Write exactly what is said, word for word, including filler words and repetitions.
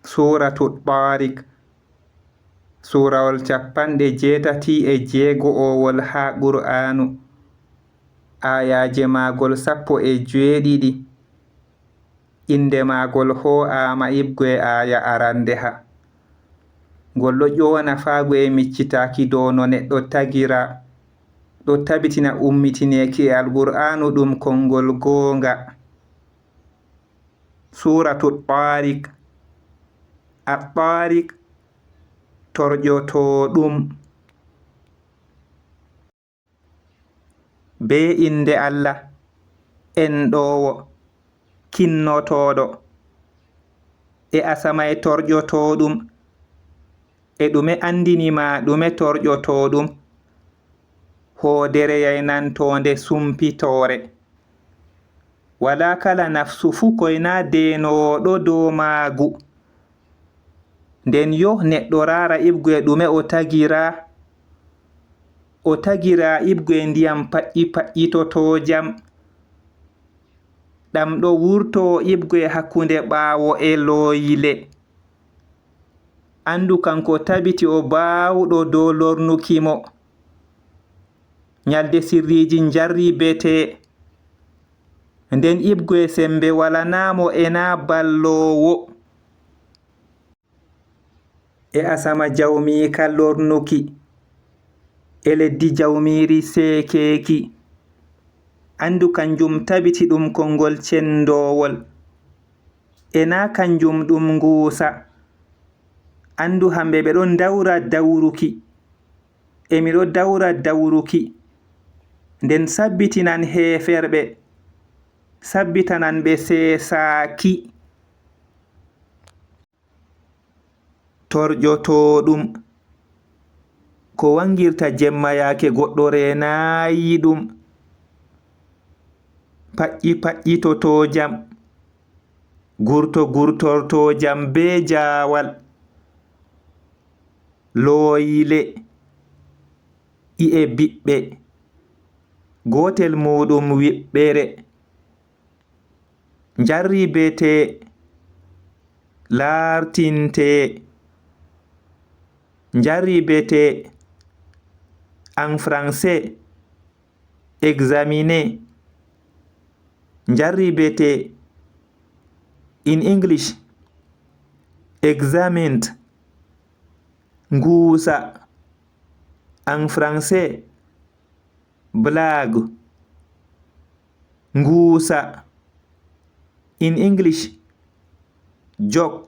Suuratu Taarik, suurawol cappanɗe jeetati e jeego'owol haa Qur'aanu, aayaaje maagol sappo e jeeɗiɗi. Innde maagol hoo'aama iɓgo e aaya arandeha. Ngol ɗo ƴoona faago e miccitaaki dow no neɗɗo tagira, ɗo tabitina ummitineeki e Alqur'aanu ɗum konngol goonga. Suuratu Taarik. At-Taarik, torƴotooɗum. Bee innde Allah, enɗoowo, kinnotooɗo. E asama e torƴotooɗum. E ɗume anndini ma ɗume torƴotooɗum? Hoodere yaynantoonde sumpitoore. Walaa kala nafsu fuu koyna deenooɗo dow maagu. Nden yo neɗɗo raara iɓgo e ɗume o tagiraa. O tagiraa iɓgo e ndiyam paƴƴi-paƴƴitotoojam. Ɗam ɗo wurtoo iɓgo e hakkunde ɓaawo e looyile. Anndu kanko tabiti o baawɗo dow lornuki mo. Nyalde sirriiji njarribetee. Nden iɓgo e semmbe walanaa mo e naa balloowo. E asama jawmiika lornuki, e leddi jawmiiri seekeeki. Anndu kanjum tabiti ɗum konngol cenndoowol. E naa kanjum ɗum nguusa. Anndu hamɓe ɓe ɗon dawra dawruki. E mi ɗo dawra dawruki. Nden sabbitinan heeferɓe. Sabbitanan ɓe seesaaki. Torƴotooɗum. Ko wangirta jemma yaake goɗɗo reenaayi ɗum. Paƴƴi-paƴƴitotoojam. Gurto-gurtortoojam bee jaawal. Looyile. I'e biɓɓe. Gootel muuɗum wiɓɓere. Njarribetee, laartintee. Njarribetee, en français, examiner. Njarribetee, in English, examined. Nguusa, en français, blague. Nguusa. In English, joke.